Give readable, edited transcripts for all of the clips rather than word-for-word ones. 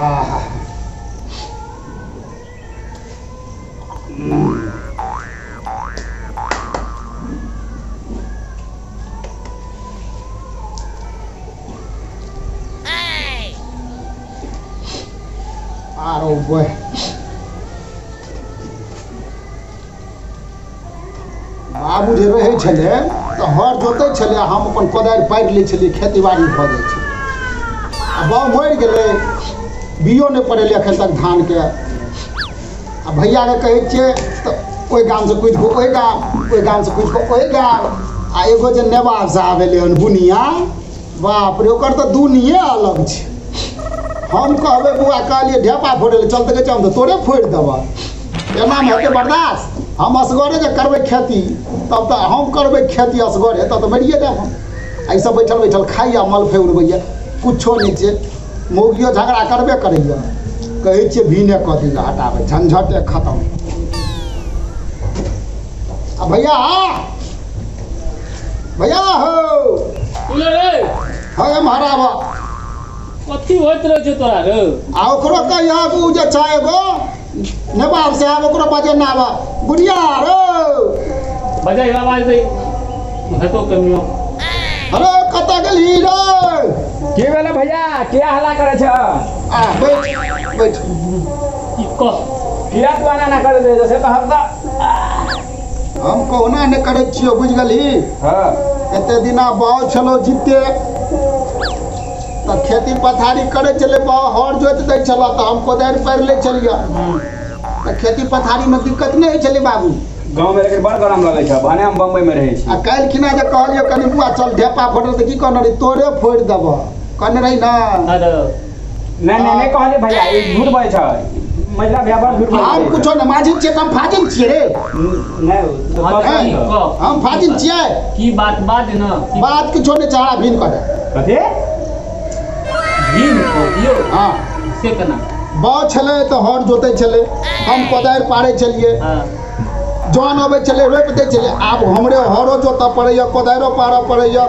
आहा आरो बह बाबू जे रहै छलै तऽ हर जोतै छलै आ हम अपन कोदारि पारि लै छलियै खेती बाड़ी भऽ जाइ छै आ बाउ मरि गेलै बियो नहि पड़ेलै एखन तक धानके आ भैयाके कहै छियै तऽ ओहि गामसँ कुदि कऽ ओहि गाम ओहि गामसँ कुदि कऽ ओहि गाम आ एगो जे नेवार साहब एलै हन बुनिया बाप रे ओकर तऽ दुनिये अलग छै हम कहबै बौआ कहलियै ढेपा फोड़ै लए चल तऽ कहै छै हम तऽ तोरे फोड़ि देबह एनामे हेतै बर्दाश्त हम असगरे जे करबै खेती तब तऽ हम करबै खेती असगरे तब तऽ मरिए जायब हम एहिसँ बैठल बैठल खाइए मलफे उड़बैए कुछो नहि छै मौगियो झगड़ा करबे करैए कहै छियै भीने कऽ दिअ हटाबै झंझटे खतम आ भैया भैया हो रे हे एम्हर आबऽ कथी होइत रहै छौ तोरा रौ आ ओकरो कहिया उ जे छै एगो नेपाल से आब ओकरो बजेने आबऽ बुढ़िया रो बजाइ आवाज दे हेतो कमियो अरे कतऽ गेलही रे की भेलै भैया किया हल्ला करै छ आ बैठ बैठ ई कह किया तू एना ना करै छै से कहब तऽ हम कहुना नहि करै छियौ बुझि गेलही हँ एते दिना बाउ छलौ जिते तऽ खेती पथारी करै छलै बाउ हर जोति दै छलऽ तऽ हम कोदारि पारि लै छलियै तऽ खेती पथारीमे दिक्कत नहि होइ छलै बाबू गाँवमे लेकिन बड़ गरम लगै छै भने हम बम्बईमे रहै छी आ काल्हि खिना जे कहलियै कनि बुआ चल ढेपा फोड़ल तऽ की कहने रही तोरे फोड़ि देबऽ कहने रही ने हेलो नहि नहि नहि कहलियै भैया ई झूठ बजै छै महिला भैया बड़ झूठ बजै हम कुछो नहि माझिन छियै तऽ हम फाजिल छियै रे नहि हाँ, तऽ की कह हम फाजिल छियै की बात बाज न की बात किछो नहि चाहड़ा भीन कऽ दे कथी भीम कह दियौ हँ से केना बाउ छलै तऽ हर जोतै छलै हम कोदारि पारै छलियै हँ जन अबै छलै रोपि दै छलै आब हमरे हरो जोतऽ पड़ैए कोदारिओ पारऽ पड़ैए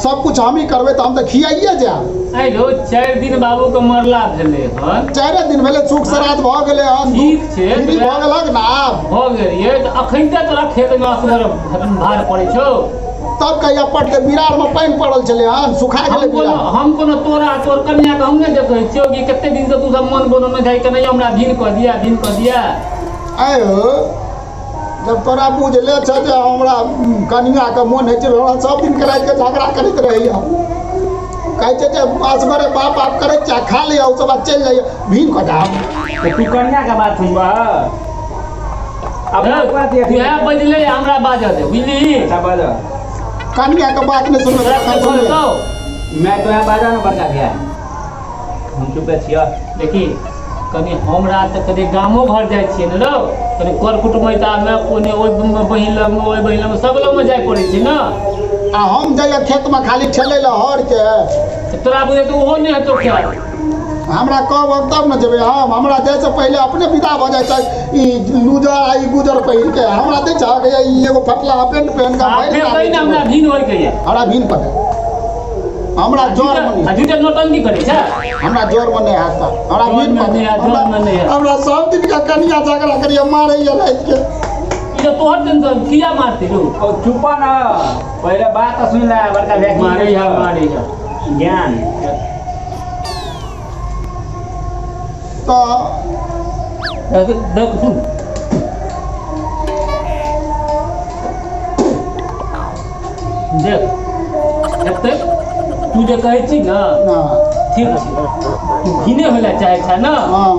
सब किछु हमही करबै तऽ हम तऽ खियाइए जायब आइ रौ 4 दिन बाबू के मरला भेलै हन 4 दिन भेलै सुख श्राद्ध भऽ गेलै हन ठीक छै फ्री भऽ गेलक ने आब भऽ गेलियै तऽ अखन तोरा खेतमे असगर भार पड़ै छौ तब कहिया पटलै बिरारमे पानि पड़ल छलै हन सुखा हम गेलै कोनो बिरार हम कोनो तोरा तोर कन्या के हम नहि देखै छियौ कि कते दिन से तू सब मन बनौने जाइ के नहि हमरा भिन कऽ दिया भिन कऽ दिया आइ हो जब तोरा बुझले छह जे हमरा कनियाके मोन होइ छै हमरा सब दिनके रातिके झगड़ा करैत रहैया कहै छै जे असगरे बाप बाप करै छै आ खा लैया ओ सब चलि जाइया भीन कऽ जाब तऽ तू कनिया के बात सुनबह अपना बात ये इएह बजलै हमरा बाजऽ दे बुझली अच्छा बाजऽ कनियाके बात नहि सुनबै तखन सुनबै बोलतौ मैं तो यहाँ बाजा ना बड़का भैया हम चुपे छियह देखी कनि हमरा तऽ कनि गामो घर जाइ छियै ने रौ कनि कर कुटुमैतामे कोने ओहि बहिन लगमे ओहि बहिन लगमे सब लगमे जाय पड़ै छै ने आ हम जाइए खेतमे खाली ठेलै लए हरके तऽ तोरा बुझे तऽ ओहो नहि हेतौ ख्याल हमरा कहब तब ने जेबै हम हमरा जाइसँ पहिले अपने विदा भऽ जाइ छै ई लूजर आ ई गुजर पहिर के हमरा दै छहक ई एगो फटला पेंट पहिन कऽ आ फेर कहि ने हमरा भिन होइके यऽ हमरा भिन पड़ै हमरा जर में आ झूठे नौटंकी करै छै हमरा जर में नहीं आता हमरा जर भिन में पड़ै नहि हैत, जर में नहि हैत। हमरा सब दिन का कनिया झगड़ा करिया मारैया राति के ई तऽ तोहर टेंशन किया मारते रौ ओ चुप न पहिले बात तऽ सुनि ले बड़का भैया की मारै कहै है छौ। मारै है ज्ञान तऽ देख देख सुन देख हेतै तू जे कहै छी ने ना ठीक छै तू घिने होय लए चाहै छै ने हाँ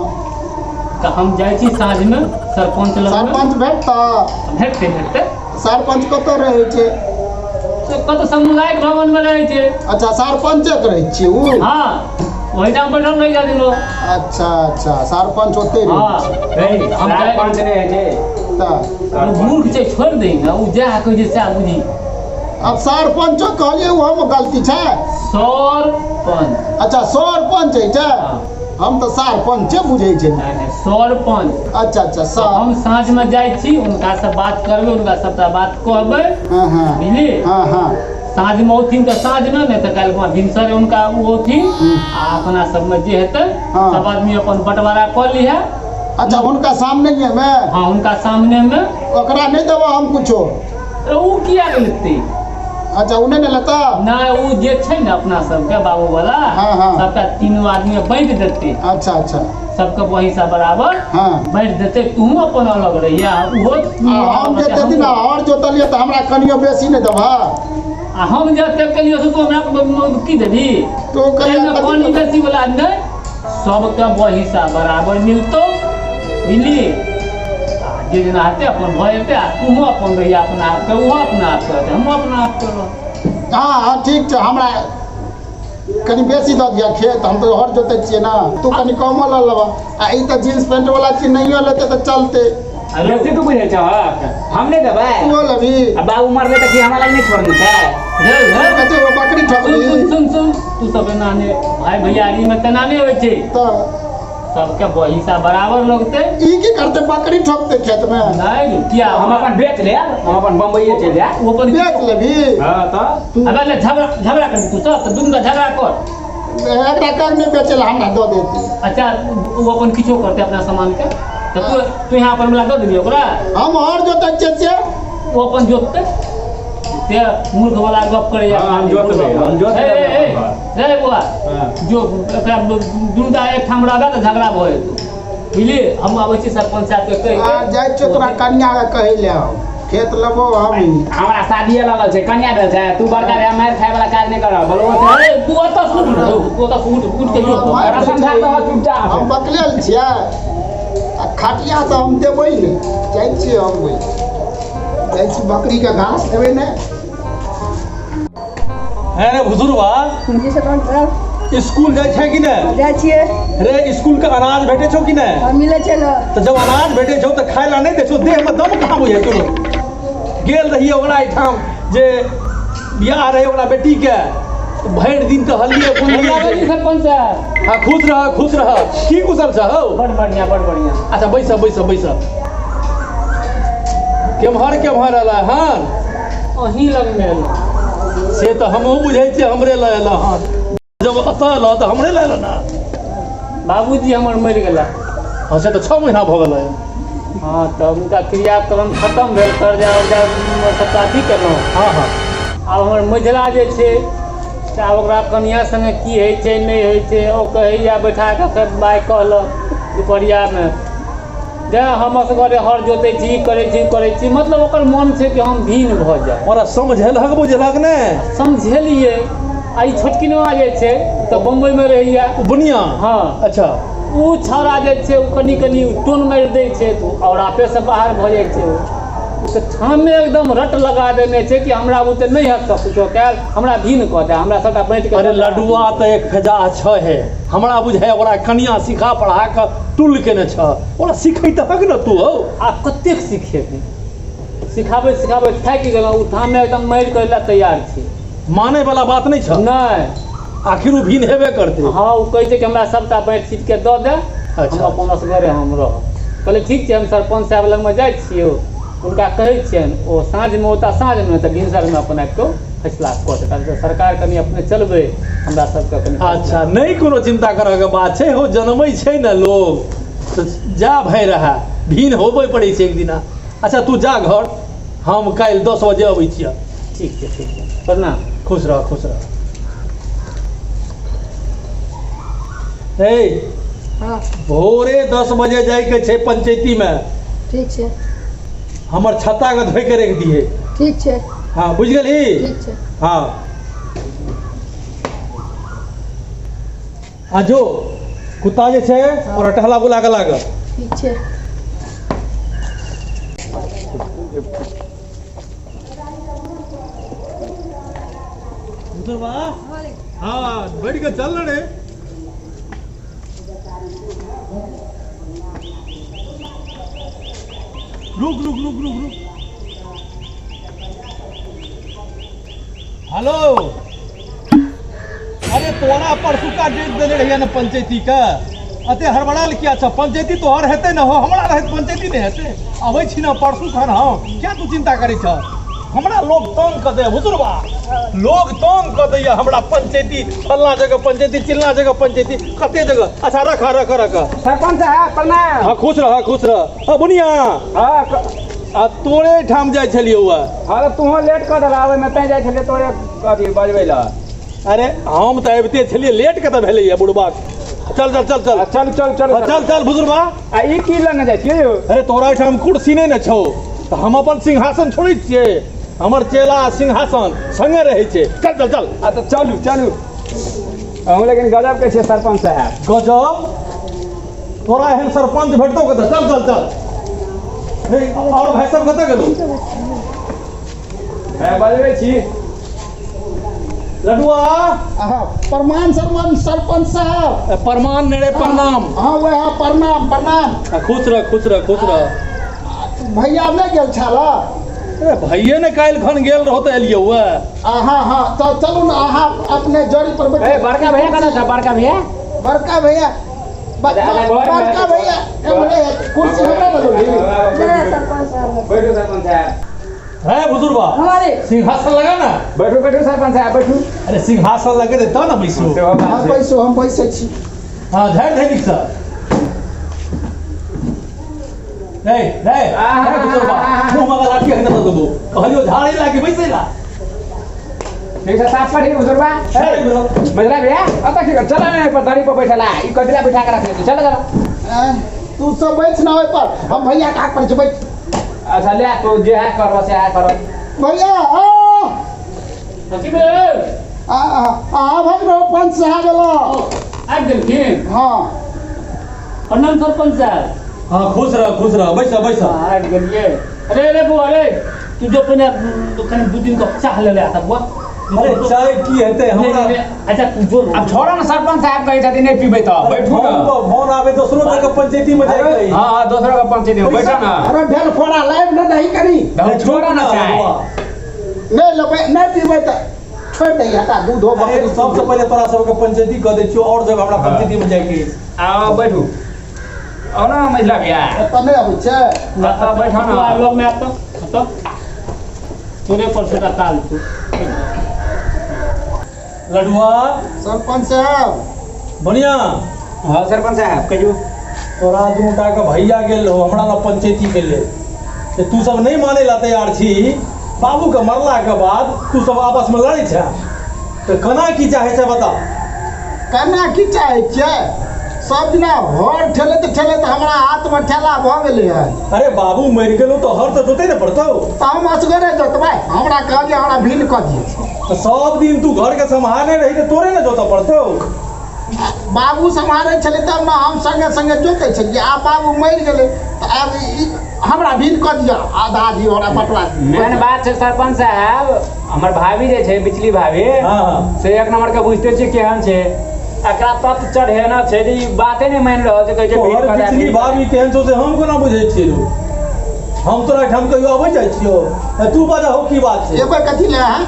तऽ हम जाइ छी साँझमे सरपञ्च लग सरपञ्च भेटता भेटतै भेटतै सरपञ्च कतऽ रहै छै से कतऽ सामुदायिक भवनमे रहै छै अच्छा सरपञ्चे के रहै छियै उ हँ ओहिठाम बैठल रहि जाइ लोक अच्छा अच्छा सरपञ्च ओतै रहै हँ छै हे, हम जाइ- सरपञ्च नहि होइ छै तऽ ओ मूर्ख छै छोड़ि दही ने ओ जएह कहै छै सएह बुझी आब सरपञ्चो कहलियै ओहोमे गलती छै सरपञ्च अच्छा सरपञ्च होइ छै हँ। हम तऽ सरपञ्चे बुझै छै नहि नहि सरपञ्च अच्छा अच्छा तऽ सर हम साँझमे जाइ छी हुनकासँ बात करबै हुनका सबटा बात कहबै हँ हँ बुझली हँ हँ साँझमे औथिन तऽ साँझमे, नहि तऽ काल्हि खुमा भिनसरे हुनका ओ औथिन आ अपना सबमे जे हेतै सब आदमी अपन बँटवारा कऽ लिहे। अच्छा, हुनका सामने मे? हाँ, हुनका सामने मे। ओकरा नहि देबो हम कुछो। अरे ओ किया नहि लेतै? अच्छा, ओ नहि ने लेता? नहि, ओ जे छै ने अपना सबके बाबू वाला, हाँ, हाँ। सबटा तीनू आदमी बाँटि देतै। अच्छा अच्छा। सबके हिस्सा बराबर बाँटि देतै। तूहू अपन अलग रहिया, ओहो। आ हम जे दिन हर जोतलियै तऽ हमरा कनियो बेसी नहि देबह? आ हम जे एते केलियै से तू हमरा की देबही? तू कहिया एहिमे कनि बेसी वाला नहि, सबके हिस्सा बराबर मिलतौ, बुझली? आ जे जेना हेतै अपन भऽ जेतै। आ तूहू अपन रहिया अपना आपके, ओहो अपना आपके रहतै, हमहूँ अपना आपके रहब। हाँ हाँ, ठीक छै। हमरा कनि बेसी दऽ दिअ खेत, हम तऽ हर जोतै छियै ने। तू कनि कमो लऽ लेबह। आ ई तऽ जींस पेंट वाला चीज नहियो लेतै तऽ चलतै। अरे बेसी तू बुझै छहक, हम नहि देबै? तूहो लेबही? आ बाबू मरलै तऽ की हमरा लग नहि छोड़ने छै? रे रे, कते एगो बकरी सुन। ठकली। सुन सुन सुन, तू सब एना नहि, भाय भैयारी मे तेना नहि होइ छै। तऽ सबके हिस्सा बराबर लगतै। ई की करतै, बकरी ठोकतै खेतमे? नहि, किया? हम अपन बेच लेब, हम अपन बम्बइए चलि जायब। ओ अपन बेच लेबही? हँ तऽ। तू अबे ले, झगड़ा झगड़ा कर तू सब तऽ दुनू झगड़ा कर। एकरा कर नहि बेचै लए, हमरा दऽ देती। अच्छा, ओ अपन किछो करतै अपना सामानके, तऽ तू तू यहाँ अपन वाला दऽ देबही ओकरा? हम हर जोतै छियै से। ओ अपन जोततै ते मूर्ख वाला गप करैया। हाँ, हम जोतबै, हम जोतबै। ए, ए, रे बौआ, हाँ। जो एकरा दुनूटा एकठाम रहबै तऽ झगड़ा भऽ जेतौ, बुझली? हम आबै छी सरपंच साहबके कहि आ के। जाइ छियौ तोरा कनिया के कहै लए, हम खेत लेबो हम। हमरा शादीए लगल छै, कनिया भेल छै। तू बड़का भैया, मारि खाय वाला काज नहि करह, बोलबो छै। अरे तू ओतऽ सुन ने, तू ओतऽ उठ उठ के जो। तोरा समझा दह चुपचाप। हम बकलेल छियै आ खटिया तऽ हम देबै ने। जाइ छियै हम, ओहि जाइ छी बकरीके घास देबै ने। है रे भुसुरवा। जी सरपंच साहब। स्कूल जाइ छै कि नहि? जाइ छियै। रे, स्कूल के अनाज भेटै छौ कि नहि? हाँ, मिलै छै ने। तऽ जब अनाज भेटै छौ तऽ खाय ला नहि दै छौ? देह मे दम कहाँ बुझै छौ? गेल रहियै ओकरा एहिठाम जे बियाह रहै ओकरा बेटी के, तऽ भरि दिन टहलियै बुललियै। जी सरपंच साहब। हाँ, खुश रह, खुश रह। की कुशल छ हौ? बड़ बढ़िया, बड़ बढ़िया। अच्छा, बैस बैस बैस। केम्हर केम्हर एलै हन? अहीं लगमे एलहुँ। से तऽ हमहूँ बुझै छियै, हमरे लए एलऽ हन। जब एतऽ एलऽ तऽ हमरे लए एलऽ ने। बाबूजी हमर मरि गेला। हँ, से तऽ 6 महीना भऽ गेलै। हँ, तऽ हुनका क्रियाक्रम खतम भेल, कर्जा उर्जा सबटा अथी केलहुँ। हाँ हाँ। आब हमर मझिला जे छै से आब ओकरा कनिया संगे की होइ छै, नहि होइ छै। ओ कहैया, बैठा कऽ फेर माय कहलक दुपहरियामे जे हम असगरे हर जोतै छी, ई करै छी, ओ करै छी। मतलब ओकर मन छै कि हम भिन्न भऽ जाउ। ओकरा समझेलहक बुझेलहक ने? समझेलियै। आ ई छोटकिनवा जे छै तऽ बम्बइमे रहैया। ओ बुनिया? हाँ। अच्छा। ओ छौड़ा जे छै ओ कनि कनि टोन मारि दै छै तऽ ओ आओर आपेसँ बाहर भऽ जाइ छै। ओ तऽ ठामे एकदम रट लगा देने छै कि हमरा बुते नहि हैत सब किछो कयल, हमरा भिन्न कऽ दे, हमरा सबटा बाँटि कऽ अरे दऽ दे। लडुआ तऽ एक फेजा छै हे। हमरा बुझाइ ओकरा कनिया सिखा पढ़ा कऽ टुल केने छ। ओकरा सिखैतहक ने तू हौ। आ कतेक सिखेबै? सिखाबैत सिखाबैत थाकि गेलहुँ। ओ ठामे एकदम मारि करै लए तैयार छै। मानै वाला बात नहि छ। नहि। आखिर ओ भिन्न हेबे करतै। हँ, ओ कहै छै कि हमरा सबटा बाँटि छीट के दऽ दे। अच्छा। हम अपन असगरे हम रहब। कहलियै ठीक छै, हम सरपंच साहेब लगमे जाइ छियौ, हुनका कहै छियनि। ओ साँझमे औता, साँझमे तऽ भिनसरमे अपन आबि कऽ फैसला कऽ देता। तऽ सरकार कनि अपने चलबै, हमरा सबके कनि फैसला। अच्छा, नहि कोनो चिन्ता करऽके बात छै हौ। जनमै छै ने लोग तऽ जा भाय रहए, भिन्न होबे पड़ै छै एक दिना। अच्छा, तू जा घर, हम काल्हि 10 बजे अबै छियऽ। ठीक छै, ठीक छै, प्रणाम। खुश रह, खुश रह। हे। हाँ। भोरे 10 बजे जाइके छै पंचायतीमे। ठीक छै। हमर छत्ताके धोइ के राखि दिहे। ठीक छै। हाँ, बुझि गेलही? ठीक छै। हाँ, आ जो कुत्ता जे छै ओकरा टहला बुला के लागल। ठीक छै। हाँ, बैठ के चल रे। रुक रुक रुक रुक रुक। हेलो, अरे तोरा परसुका डेट देने रहियै ने पंचायती के? अते हड़बड़ाल किया छ? पंचायती तोहर हेतै ने हो, हमरा रहैत पंचायती नहि हेतै? अबै छी ने परसू खन हम, किया तू चिन्ता करै छ? हमरा लोग तंग कऽ दैया बुजुर्बा, लोग तंग कऽ दैया हमरा। पंचायती फल्लाँ जगह, पंचायती चिल्लाँ जगह, पंचायती कते जगह। अच्छा रख रख रख। सरपंच साहब प्रणाम। हाँ खुश रह खुश रह। हाँ बुनिया। हाँ आ तोरे ठाम जाइ छलियौ। हाँ तऽ तूहो लेट कऽ देला, ओहिमे तैं जाइ छलियै तोरे अथी बजबै लए। अरे हम तऽ अबिते छलियै, लेट कतऽ भेलैया बुढ़बा। चल चल चल चल चल चल चल। हाँ, चल चल बुजुर्बा। आ ई की लंग जाइ छियै यौ? अरे तोरा एहिठाम कुर्सी नहि ने छौ तऽ हम अपन सिंहासन छोड़ै छियै? हमर चेला आ सिंहासन संगे रहै छै। चल चल चल। आ तऽ चलू चलू अहूँ, लेकिन गजब के छियै सरपंच साहब। गजब, तोरा एहन सरपंच भेटतौ कतऽ? चल चल चल। हे, और भाई सब कतऽ गेलौ? है बजबै छी। लडुआ। आहा, प्रणाम सरपंच, सरपंच साहब। प्रमाण नहि रे, प्रणाम। हाँ वएह, प्रणाम प्रणाम। आ, खुश रह खुश रह खुश रह। भैया नहि गेल छल? अरे भैये ने काल्हि खन गेल रहो तऽ एलियौ हुए। हाँ हाँ, तऽ चलू ने, अहाँ अपने जड़ी पर बैठू। ए बड़का भैया कतऽ छै? बड़का भैया, बड़का भैया, बड़का भैया एम्हरे है, कुर्सी हमरा देलू। नहि सरपंच साहब। बैठू सरपंच साहब। है बुजुर्बा हमारे सिंहासन लगा ना। बैठू बैठू सरपंच साहब बैठू। अरे सिंहासन लगे दे तब ना बैसू। सेहो बात हाँ छै। बैसू, हम बैसै छी। हाँ झाड़ि दे नीकसँ। नहीं नहीं नहीं बुजुर्बा, मुँह मगा लाठी अखन दऽ देबो। कहलियौ झाड़े ला कि बैसै ला? ठीक छै, साफ करही बुजुर्बा। झाड़ि देलौ। मझला भैया अतऽ की कर? चल ने पर दरी पर बैठला, ई कथिला बैठा के रखने छी? चल चल। आँय, तू सब बैठ ना ओहि पर, हम भैया के हाथ पर छी, बैठ। अच्छा ले, तू जे है करबो से है करो। भैया आ। की भेल? आ आ आ भग रहो, पंच साहब एलो। आबि गेलखिन? हाँ। प्रणाम सरपंच साहब। हाँ खुश रह खुश रह, बैस बैस। हाँ, आबि गेलियै। अरे अरे बौआ अरे तू जो पहिने कनि 2 दिन के चाह ले ले आता बुआ। अरे चाय की हेतै हमरा? अच्छा तू जो। आब छोड़ो ने, सरपंच साहब कहै छथिन नहि पीबै तऽ बैठू फोन ने। पर फोन आबे, दोसरो जगह पंचायती में जाय के। हाँ हाँ, दोसरो के पंचायती में बैठो ने। अरे भेल फोड़ा लाइव ने दही करी। छोड़ो ने चाय। नहि लेबै, नहि पीबै तऽ छोड़ि दही, हटा दूध हो। अरे सबसे पहिले तोरा सबके पंचायती कऽ दै छियौ, और जगह हमरा पंचायती में जाय के अछि। आओ बैठू, आओ ने मझला भैया। एतऽ नहि अबै छै। एतऽ बैठो तू आ ने। लग में आब तऽ तोरे पर छोटा काल तू। लडुआ। सरपंच साहब। बढ़िया। हाँ सरपंच साहब कहियौ। तोरा दूटा के भैया गेल रहो हमरा लग पंचायती के लेल, जे तू सब नहि मानै ला तैयार छी। बाबू के मरला के बाद तू सब आपस में लड़ै छै, तऽ केना की चाहै छै बता। केना की चाहै छियै? सब दिना हर ठेलैत ठेलैत हमरा हाथमे ठेला भऽ गेलै हन। अरे बाबू मरि गेलौ तऽ हर तऽ जोतै ने पड़तौ। तऽ हम असगरे जोतबै? हमरा कहलियै हमरा भिन्न कऽ दियौ। तऽ सब दिन तू घर के सम्हारने रही तऽ तोरे ने जोतऽ पड़तौ। बाबू सम्हारै छलै तब ने हम संगे संगे जोतै छलियै। आब बाबू मरि गेलै तऽ आब ई हमरा भिन्न कऽ दिअ, आधा दियौ हमरा, बटवा दियौ। मेन बात छै सरपंच साहब, हमर भाभी जे छै, बिचली भाभी, हाँ हाँ। से एक नंबर के बुझते छियै केहन छै। एकरा तत चढ़ेना छै जे ई बाते नहि मानि रहल छै, कहै छै भीड़ तोहर कऽ दे, बिचली भीड़ कऽ दे। भाभी केहन छौ से हम कोना बुझै छियै रौ? हम तोरा एहिठाम कहियो अबै जाइ छियौ? ए, तू बजाहो की बात छै। एबै कथी लए अहाँ?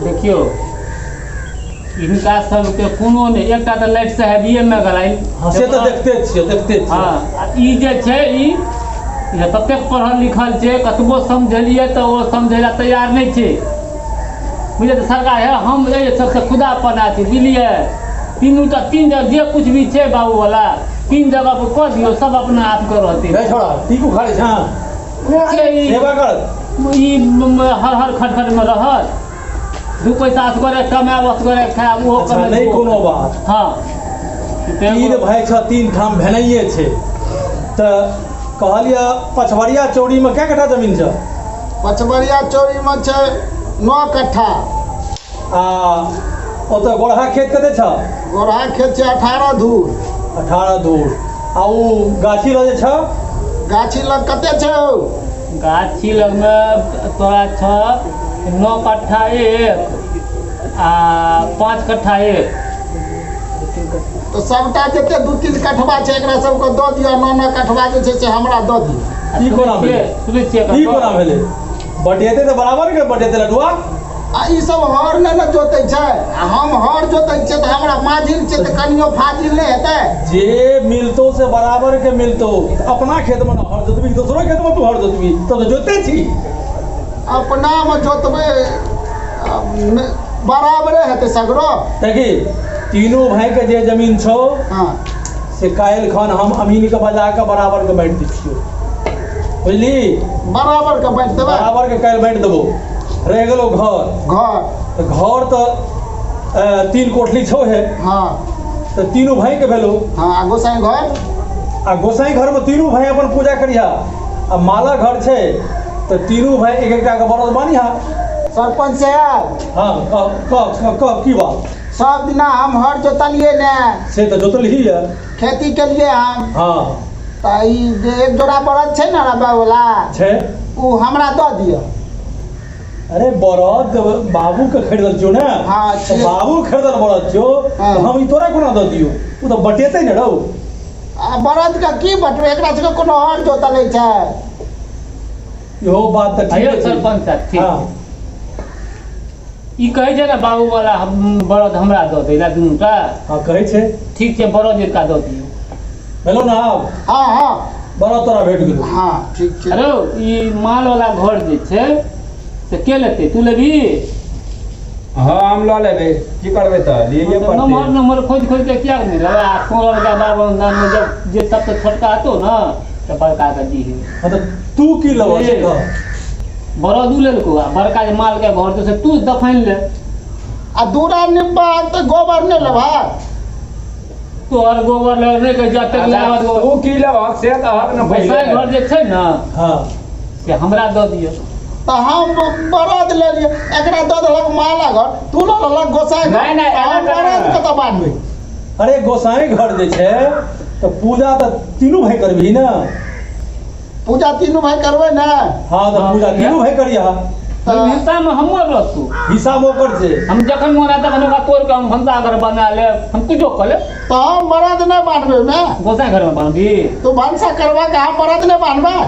देखियौ, हिनका सबके कोनो नहि, एकटा तऽ लाइट साहेबिएमे गेलनि। हाँ से तऽ देखते छियै देखते छियै। हाँ, आ ई जे छै ई ई ततेक पढ़ल लिखल छै, कतबो समझेलियै तऽ ओ समझै लए तैयार नहि छै, बुझलियै? तऽ सरकार हे, हम एहि सबसँ खुदा पना छी, बुझलियै? तीनू टा तीन जगह जे कुछ भी छै बाबूवला, तीन जगह पर कऽ दियौ, सब अपना आपके रहतै। रे छोड़ा, टीकू उखाड़ै छँ? छै ई। सेवा कर। ई हर हर खटखट में रहत, 2 पैसा असगरे कमायब, असगरे खायब, ओहो अच्छा कमेबो। नहि कोनो बात। हाँ। तीन भाइ छ, तीन ठाम भेनाइए छै। तऽ कहलियै पछबरिया चौरीमे कए कट्ठा जमीन छै? पछबरिया चौरीमे छै 9 कट्ठा। आ ओतऽ गोरहा खेत कते छ? गोरहा खेत छै 18 धूर। 18 धूर। आ ओ गाछी लग जे छ? गाछी लग कते छै हौ? गाछी लगमे तोरा छ 9 कट्ठा एक आ 5 कट्ठा एक। तऽ सबटा जते 2-3 कठबा छै, एकरा सबके दऽ दिअ। 9-9 कठबा जे छै से हमरा दऽ दिअ। ई कोना भेलै? सुनै छियै? ई कोना भेलै? बटेतै तऽ बराबर के बटेतै लडुआ। आ ई सब हर नहि ने जोतै छै, आ हम हर जोतै छियै तऽ हमरा माझिल छै, तऽ कनियो फाजिल नहि हेतै? जे मिलतौ से बराबर के मिलतौ। अपना खेतमे ने हर जोतबी, दोसरो खेतमे तू हर जोतबी तब तऽ जोतते छी। अपनामे जोतबै बराबरे हेतै सगरो। देखी तीनू भाई के जे जमीन छौ हँ से काल्हि खन हम अमीन के बजा के बराबर के बांटि दै छियौ, बुझली? बराबर के बांटि देबै। बराबर के काल्हि बांटि देबौ। रहि गेलौ घर, घर तऽ घर तऽ 3 कोठली छौ हे। हँ तऽ तीनू भाई के भेलौ। हँ आ गोसाई घर? आ गोसाई घर में तीनू भाई अपन पूजा करिहा, आ माला घर छै तऽ तीनू भाई एक एकटा के बरद बान्हिहा। सरपंच साहब। हँ कह कह कह कह की बात? सब दिना हम हर जोतलियै ने। से तऽ जोतलही ये। खेती केलियै हम। हँ। तऽ ई जे एक जोड़ा बरद छै ने रबा वाला छै, ओ हमरा दऽ दिअ। अरे बरद बाबू के खरीदल छियौ ने। हँ, तऽ छै। बाबू खरीदल बरद छियौ हँ। तऽ हम ई तोरा कोना दऽ दियौ? ओ तऽ बटेतै ने रौ। आ बरद के की बटबै? एकरा सबके कोनो हर जोतल छै? इहो बात तऽ अयो ठीके छै। सरपंच साहब ठीक। हँ ई कहै छै ने बाबू वाला हम बरद हमरा दऽ दै ला दुनूटा। हँ कहै छै। ठीक छै, बरद एकटा दऽ दियौ। भेलौ ने आब? हँ हँ बरद तोरा भेट गेलौ। हँ ठीक छै। अरे ई माल वाला घर जे छै से के लेतै? तू लेबही? हँ हम लऽ लेबै, की करबै तऽ लिये नमहर पड़तै। नमहर खोजि खोजि के किया नहि लेबै? आ सोलह रुपया बाबू नाममे जब जे सबसँ छोटका हेतौ ने तऽ बड़का के दीहे। हँ तऽ तू की लेबह से कह। बरद उ लेलको आ बड़का जे माल के घर छै से तू दफानि ले। आ दूरा निब्बा तऽ गोबर नहि लेबह? तोहर गोबर ले नहि कहै जतेक अच्छा, लेबह। तू की लेबहक से कहक ने गोसाई पहिले। घर जे छै ने हँ से हमरा दऽ दियौ। तऽ हम बरद लेलियै, एकरा दऽ देलक माला घर, तू लऽ लेलक गोसाई घर। नहि, नहि, तऽ हम एना बरद नहि। कतऽ बान्हबै? अरे गोसाई घर जे छै तऽ पूजा तऽ तीनू भाई करबही ने। पूजा तीनू भाई करबै ने। हँ तऽ पूजा तीनू भाई करिहा। तऽ हिस्सामे हमर रहतौ। हिस्सा मे ओकर छै। हम जखन मोन हैत तखन ओकरा तोड़ि कऽ हम भनसा घर बना लेब, हम किछो कऽ लेब। तऽ हम बरद नहि बान्हबै ने। गोसाई घरमे बान्हबी? तू भनसा करबा के हम बरद नहि बान्हबै?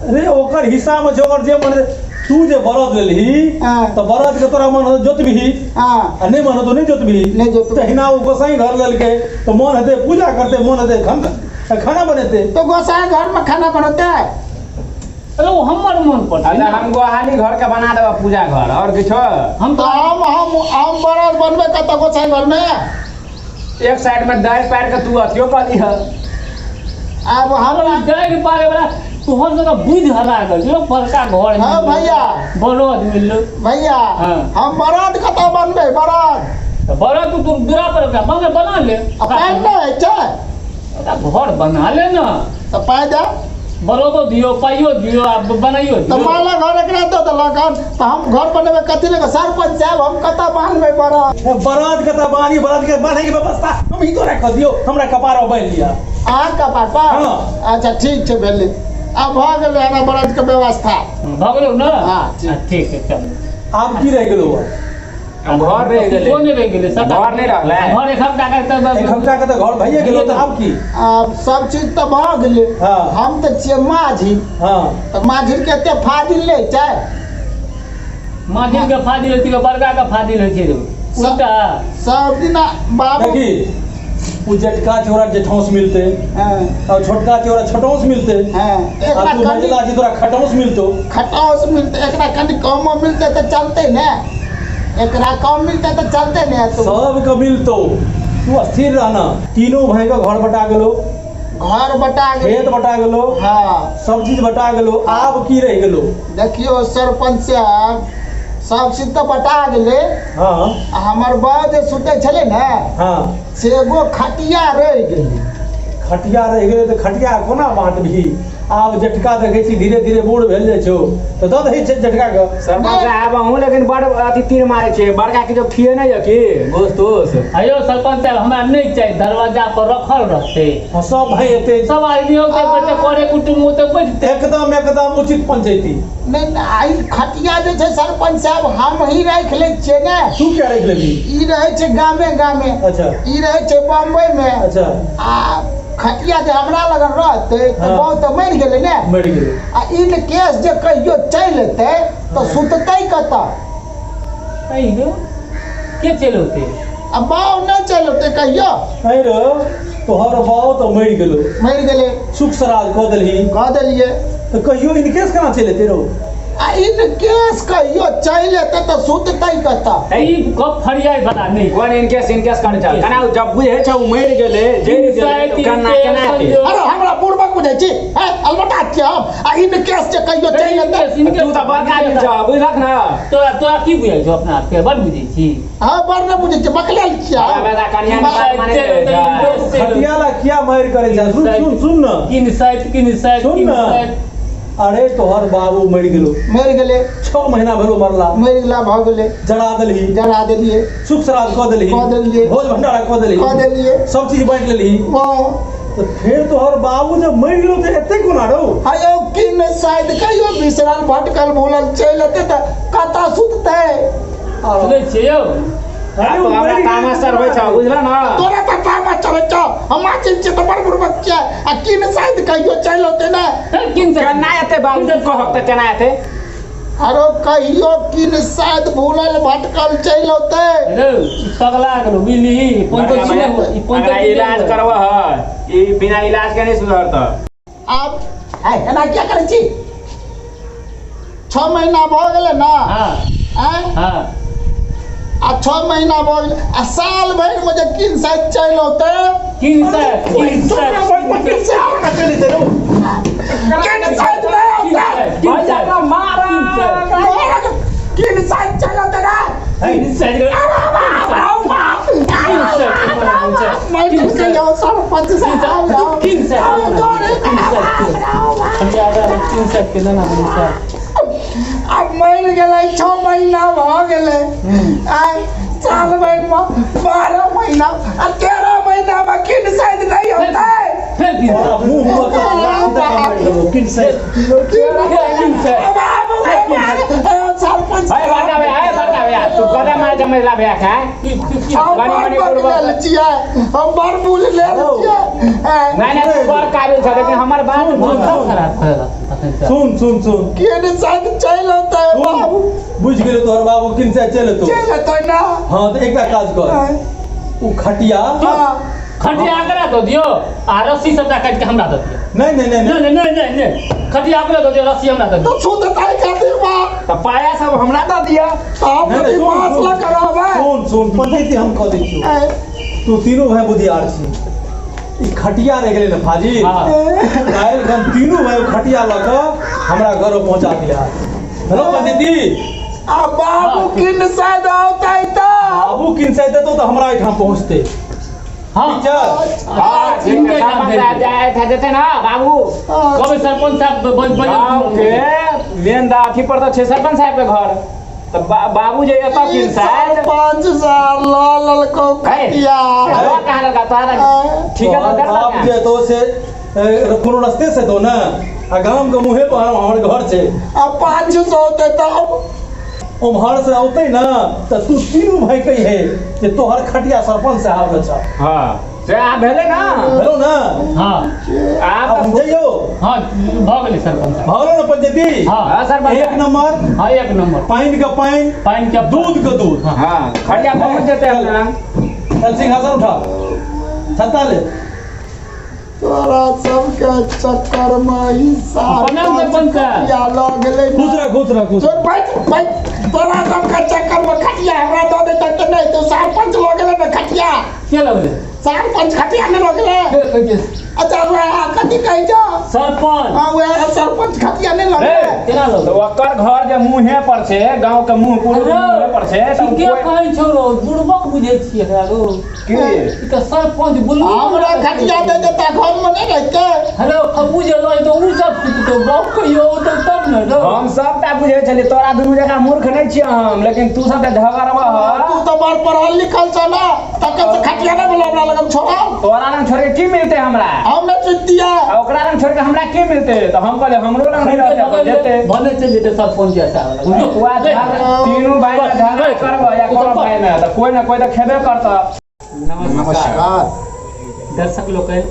अरे ओकर हिस्सा मे छै, ओकर जे मन। तू जे बरद लेलही हँ। तऽ बरद के तोरा मन हेतौ जोतबिही हँ आ नहि मन हेतौ नहि जोतबिही। नहि जोतबै। तहिना ओ गोसाई घर लेलकै तऽ मन हेतै पूजा करतै, मन हेतै खाना बनेतै। तो गोसाई घर में खाना बनतै? अरे ओ हमर मन पर छै अच्छा ने। हम गोहाली घर के बना देबऽ पूजा घर, और किछो? हम तऽ तऽ हम हम हम बरद बनबै कतऽ गोसाई घर में? एक साइड में दालि पारि के तू अथियो कऽ लिह। आब हमरा डारि पारे वाला तोहर सबके बुद्धि हरा गेल छौ। बड़का घर हँ मिललो, भैया। बरद मिललो। भैया हँ। हम बरद कतऽ बनबै? बरद तऽ बरद तू दूरा पर ओकरा बना बना ले। आ पानि नहि होइ छै? ओकरा घर बना ले ने। तऽ पाइ दे। बरदो दियौ, पाइयो दियौ आ बनाइयो तऽ दियौ। माला घर एकरा दऽ देलक हन तऽ हम घर बनेबै कथी लए? सरपंच साहब हम कतऽ बान्हबै बरद? ए, बरद के तऽ बान्ही, बरद के बान्है के व्यवस्था हम ही तोरा कऽ दियौ, हमरा कपार पर बान्हि लिअ। अहाँ कपार पर? हँ। अच्छा ठीक छै, भेलै। आब भऽ गेलै हमरा बरद के व्यवस्था। भऽ गेलौ ने? हँ, ठीक। हँ, ठीक छै चल। आब की रहि गेलौ? घर रहि गेलै। किछो नहि रहि गेलै सबटा। घर नहि रहलै? घर एक हफ्ता के तऽ एक हफ्ता के तऽ घर भइए गेलौ, तऽ आब की? आब सब चीज तऽ भऽ गेलै। हँ। हम तऽ छियै माझी। हँ तऽ माझीर के एते फाजिल नहि छै। माझिल के फाजिल होइ छै कि बड़का के फाजिल होइ छै रे? उल्टा। सब दिना बाबू। देखी ओ जेटका चोरा जेठौंस मिलते हँ और छोटका चोरा छोटौंस मिलते हँ आ एकरा तू कनि मझिला छी तोरा खटौंस मिलतो। खटाउस मिलतै, एकरा कनि कमो मिलतै तऽ चलतै ने। एकरा कम मिलतै तऽ चलतै ने। तू सबके मिलतो, तू स्थिर रहना। तीनों भाई के घर बटा गेलो, घर बटा गेलै, खेत बटा गेलो, हँ सब चीज बटा गेलो, आब की रहि गेलो? देखियौ सरपंच साहब, सब चीज तऽ बटा गेलै। हँ आ हमर बाउ जे सुतै छलै ने हँ से एगो खटिया रहि गेलै। खटिया रहि गेलै तऽ खटिया कोना बाँटबही? आब जेटका देखै छी धीरे धीरे बूढ़ भेल जाइ छौ तऽ दऽ दही छै जेटका के। सरपंच साहब अहूँ लेकिन बड़ अथी तीर मारै छियै। बड़का किछो खिए नहि यऽ की गोस्त उस्त? अयो सरपंच साहब हमरा नहि चाही, दरवाजा पर रखल रहतै। हँ सब भाई एतै, सब आदमी औतै बैठतै, करे कुटुम्ब ओतै बैठतै। एकदम एकदम उचित पंचायती। नहि नहि, आ ई खटिया जे छै सरपंच साहब हम ही राखि लै छियै ने। तू क्या राखि लेबही? ई रहै छै गामे गामे। अच्छा। ई रहै छै बम्बई मे। अच्छा। आ खटिया जे हमरा लगन रहतै तऽ हँ। बाउ तऽ मरि गेलै ने। मरि गेलै। आ इन केस जे कहियो चलि एतै तऽ सुततै कतऽ? कहियो के चलि औतै? आ बाउ नहि चलि औतै कहियो? नहीं रो, तोहर बाउ तऽ मरि गेलो। मरि गेलै। सुख सराज कऽ देलही। कऽ देलियै। तऽ कहियो इनकेस केना चलि एतै रौ? आ इन केस कहियो चलि एतै तऽ सुततै कतऽ? ई गप फरियाइ वाला नहि। कोन इनकेस इनकेस करै छ केना ओ जब बुझै छ ओ मरि गेलै, जरि गेलै, तऽ केना केना हेतै? अरे हमरा बुड़बक बुझै छी? हैं, अलबटा छियै हम। आ इन केस जे कहियो चलि एतै। तू तऽ बड़का आदमी छ, बुझलक ने? तोरा तोरा की बुझै छौ अपना आपके? बड़ बुझै छी। हँ, बड़ नहि बुझै छियै, बकलेल छियै हमरा हम। बेटा कनिया के बात मानै छै। खटिया ला किया मारि करै छै? सुन सुन सुन न, किन साइड किन साइड सुन किन न। साइड। अरे तोहर बाबू मरि गेलो। मरि गेलै। 6 महीना भेलो मरला। मरि गेला भऽ गेलै। जरा देलही। जरा देलियै। सुख श्राद्ध कऽ देलही। कऽ देलियै। भोज भंडारा कऽ देलही। कऽ देलियै। सब चीज बाँटि लेलही। वाह। तऽ फेर तोहर बाबू जब मरि गेलो तऽ एते कोना रौ? हयौ, किन शायद कहियो बिसरल भटकल भूलल चलि एतै तऽ कतऽ सुततै? सुनै छियै यौ? अरे ओ हमरा मरि गेल। तामस चढ़बै छ, बुझल न? तोरा तऽ तामस चढ़ै छौ, हम चिन्ह छियै तऽ बड़ बुड़बक छियै। आ किन शायद कहियो चलि औतै ने। किन साइड केना एतै बाबू? तू कहक तऽ केना एतै? आरो कहियो किन शायद भूलल भटकल चलि औतै। रौ, ई पगला गेलो बुझली, पंचोची नहि हुए, ई एकरा पंचोची इलाज नहि हुए। करबह, ई बिना इलाज के नहीं सुधरत। आब है एना किया करै छी? 6 महीना भऽ गेलै ने? हाँ। आँय? हाँ। आ 6 महीना भऽ गेलै आ साल भरिमे जे किन शायद चलि औतै। किन साइड किन साइड किन शायद नहि औतै। किन साइड किन शायद चलि औतै रे। किन साइड माइकल कहियो सरपंच साहब आउ। किन साइड आउ, तोरे। किन साइड के लेना बनी आब मरि गेलै, 6 महीना भऽ गेलै। आइ साल भरिमे 12 महीना आ 13 महीनामे किन शायद नहि औतै। फेर किन तोरा मुँह पर तऽ लाठी धक्का मारि देबौ, किन से? किन साइड सरपंच भाई बड़का भैया, ए बड़का भैया, तू कदा मार के महिला भैया खाए? हम बड़ी बड़ बड़ी बकलेल बुड़बक। छियै, हम बड़ बुझ लेल छियै। नहीं नहीं, तू बड़ काबिल छ, लेकिन हमर बात माथा खराब करेला तखन से। सुन सुन सुन। किन शायद चलि औतै बाबू। बुझि गेलै तोहर बाबू किन से चलि एतौ। चलि एतै ने? हाँ, तऽ एकटा काज कर, ओ खटिया हँ। खटिया एकरा दऽ दियौ आ रस्सी सबटा काटि के हमरा दऽ दियौ। नहीं नहीं नहीं। नहीं नहीं नहीं नहीं, खटिया ओकरा दऽ दियौ, रस्सी हमरा दऽ दियौ। तऽ सुततै कथी बा? तऽ पाया सब हमरा दऽ दिअ। तऽ हम नहीं, कथी सुन, बाँस सुन। लऽ कऽ रहबै? सुन सुन, पंचैती हम कऽ दै छियौ। आँय। तू तीनू भाई बुधियार छी, ई खटिया रहि गेलै ने फाजिल। हाँ। काल्हि खन तीनू भाई ओ खटिया लऽ कऽ हमरा घर पहुँचा दिया। हेलो पंचैती। आ बाबू किन शायद औतै तऽ? बाबू किन से एतौ तऽ हमरा एहिठाम पहुँचतै। हाँ। ठीक छै? हाँ, ठीक छै, सरपंच साहब जाए था जेतै ना बाबू। कहबै सरपंच साहब गाँव के मेन दा अथी पर तऽ छै सरपंच साहब के घर, तऽ बाबू जे एतऽ किन शायद सरपंच साहब लऽ लेलकौ खटिया। कहाँ लड़का तोहरा? ठीक है, तोहर तऽ कर बाप जे एतौ से कोनो रस्ते से एतौ ने, आ गाम के मुँहे पर हमर घर छै। आ 500 औतै तब? उम्हर से औतै ने तऽ तू तीनू भाई कहिहे जे तोहर खटिया सरपंच साहब लग छ। हाँ, से आब भेलै ने? भेलौ ने? हाँ। आब आब हम जइयौ? हाँ, भऽ गेलै सरपंच साहब। भऽ गेलौ ने पंचैती? हाँ। हाँ, सरपंच एक साहब। नंबर। हाँ, एक नंबर। पानि के पानि, पानि के दूध के दूध। हाँ, खटिया पहुँच जेतै अपना। चल सिंहासन उठा, छत्ता ले। तोरा सबके चक्कर में ई प्रणाम सरपंच साहब। खटिया लऽ गेलै। खुश रह, खुश रह, खुश। तोर बैठ बैठ, तोरा सबके चक्कर में खटिया हमरा दऽ देतै तऽ नहि तो सरपंच लऽ गेलै ने खटिया। के लऽ गेलै? सरपंच खटिया नहि लऽ गेलै? अच्छा, वएह कथी कहै छौ? सरपंच। हाँ, वएह सरपंच खटिया नहि लऽ गेलै? केना लऽ तऽ गेलै? ओकर घर जे मुँहे पर छै, गाँव के मुँह पूर्व मुँहे पर छै, तऽ ठीके कोइ- कहै छौ रौ, बुड़बक बुझै छियै एकरा रौ। की? ई तऽ सरपंच बुलबुल। हमरा खटिया दे देता, घर में नहि रहितै। हेलो, कबू जे लऽ जेतौ उ सब सुततौ, बाप कहियो औतौ तब ने रौ। हम सबटा बुझै छलियै, तोरा दुनू जकाँ मूर्ख नहि छियै हम, लेकिन तू सब तऽ झगड़बह। तू तऽ बड़ पढ़ल लिखल छ ने, तखन से खटिया नहि भेलौ हमरा लगन छोड़ल। तोरा लग छोड़ के की मिलतै हमरा? हम नहि सुनतियै। आ ओकरा लग छोड़ के हमरा की मिलतै? तऽ हम कहलियै हमरो लग नहि रहतै, अपन जेतै। भने चलि जेतै सरपंच जैसा वाला। वएह झगड़ा, तीनू भाई ने झगड़ा करबह या कोनो भाई ने, तऽ कोइ ने कोइ तऽ खेबे करतह। नमस्कार दर्शक लोकनि,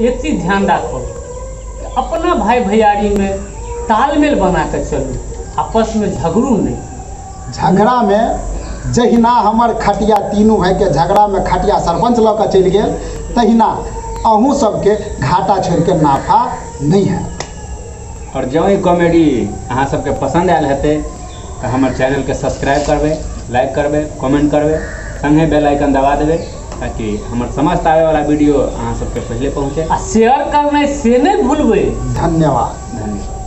एक चीज ध्यान राखब, अपना भाई भैयारी में तालमेल बना के चलू, आपस में झगड़ू नहीं। झगड़ा में जहिना हमर खटिया तीनू भाई के झगड़ा में खटिया सरपंच लऽ कऽ चलि गेल, तहिना अहूँ सबके घाटा छोड़ि के नाफा नहीं है। आओर जँ ई कॉमेडी अहाँ सबके पसन्द आयल हेतै तऽ हमर चैनलके सब्सक्राइब करबै, लाइक करबै, कमेंट करबै, संगे बेल आइकन दबा देबै ताकि हमर समस्त आबैवला वीडियो अहाँ सबके पहिले पहुँचे। आ शेयर करनाइ से नहि भूलबै। धन्यवाद। धन्यवाद।